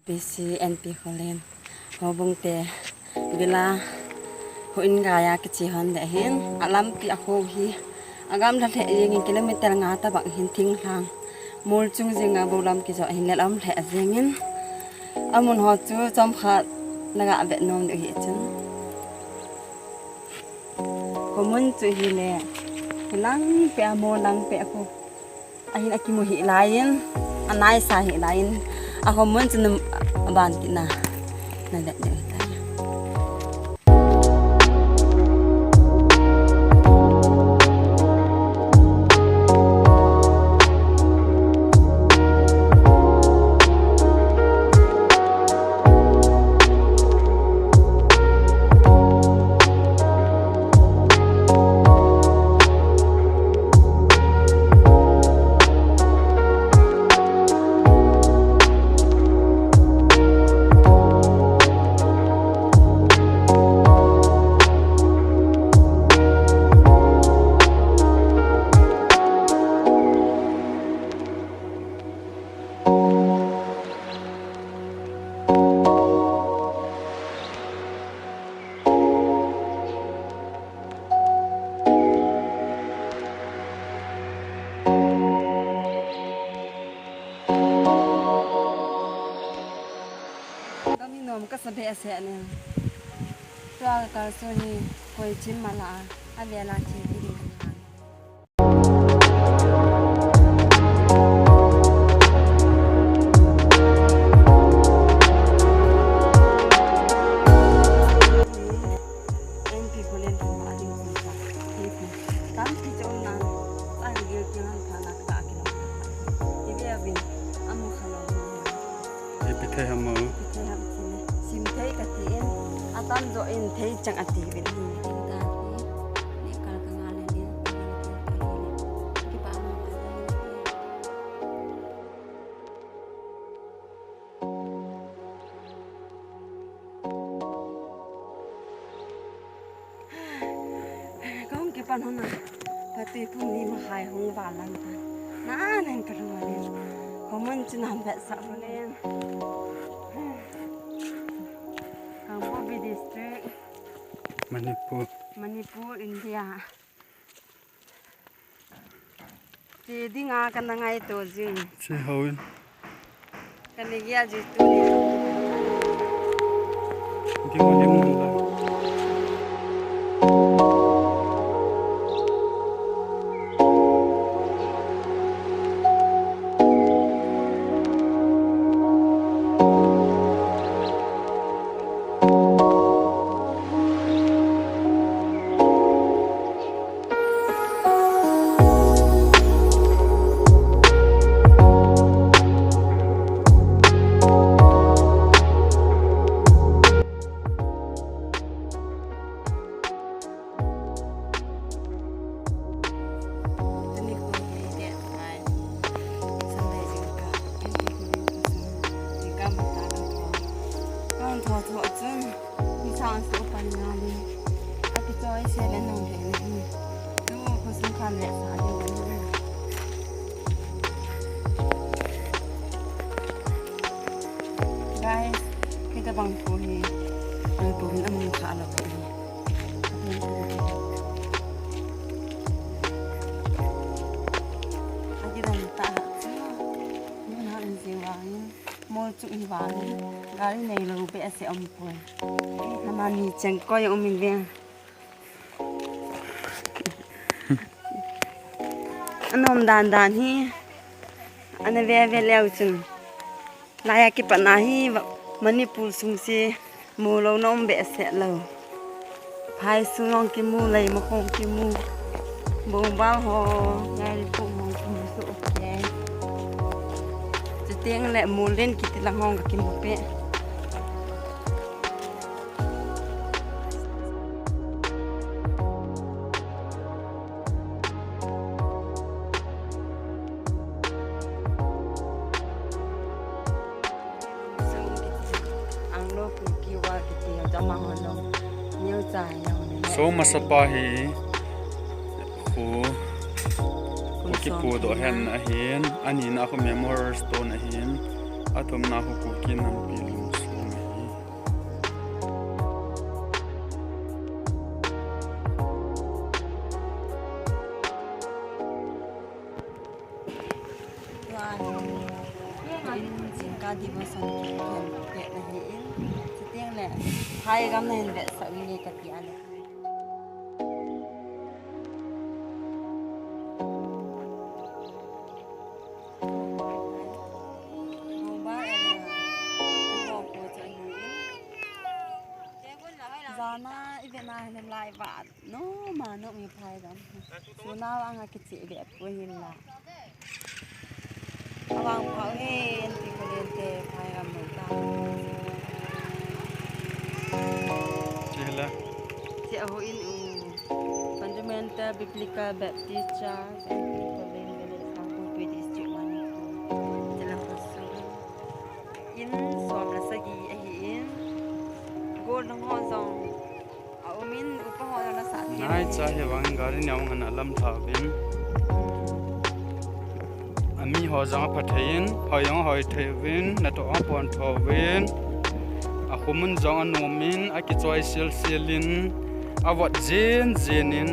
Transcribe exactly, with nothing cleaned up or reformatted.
P C N P Kholen. Houbung te villa houin geiya kiche hon le hin, alampi a kho hi, agamla lheh jengin kilometer nga tobang hin thinglhang. Mol chung jing a bou lam kijo hin le aum lheh jengin. Amun ho chu chomkhat naga vet nom diu hi chun. Khomun chu hile, hilang pe a mol lang pe a kho. Ahin akimu hih laiyin, anaisa hih laiyin, akhomun chu num aban tina, navet diu hitai. Gam hi nom kasa behseh ne. Tua ka kalson hi koi chim mala a, avela thi ti ding ka ngai. N P Kholen thum a ding kum sa. Hi pi. Tampi chom nan. Tang gil kihan thana ka kilo. Ibe avin. Amu khalom. Ipi thei ham mo? Ipi thei ham ti le. Sim thei kati in. Atamjo in thei chang ati vin. Tin ta ti. Ni kal ka nga le ni. Kipa ma. Kahung kipan hon a, patui pung ni ma hai hung val lang ta. Na nen ka lung a nen. Khomun chu nan vetsah u nen. Kangpokpi District. Manipur. Manipur, India. Che dinga kana ngaito jing. Che houin. Kana gel ji tuni. Ding ding la. Ni sang su pan na ni. Ati choi se le nong le ni. Tu ko sung khan le sa ni. Guys, kita bang ko ni. Ang ko ni among ka alaw ni. Ati dan ta. Ni na ni si wa ni. Mol chu i vang, gari nei lou behseh um poi. Ama ni cheng koi um in ve. Anom dan dan hi, ana ve ve leu chun. Laiya kipat na hi, Manipur sung si. Mu lou na um behseh lou. Phai sung hong kimu, lei ma hong kimu. Bong bal ho, ngai ri pu hong kimu su, okay. Chuteng le mu len kiti lang hong ka kimu pe. Anglo Kuki War kiti ho chu amahon jong neocha jong le. Som masapa hi khu Kuki pu doh hen ahin, anina khu Memorial Stone ahin, athumna khu Kuki nampi Ken, ken na hi in, chuteng le, Phairam na hin vetsah inge kati a le. Mobile a le, ko ko chu ahi in. Jana i ve na hin lai vat. No, ma no mi Phairam. Sunau anga kichi ve pu hin la. Awang phau he, anti ko len te Phairam no ta. Chila. Si aho in u. Fundamental Biblical Baptist Church, anti ko len village, Kangpokpi District, Manipur. Chila ko su. In som le sagi ahi in. Gollhang ho jong. A um in, upa ho jong na sa thei. Nai cha hi vang gari neo ngan a lam tha vin. Ami ho jong a pha thei in, hoi jong hoi thei vin, na to ong pon tho vin. A khumun jong a nom in, a kichoi sil sil in, a vot jin jin in.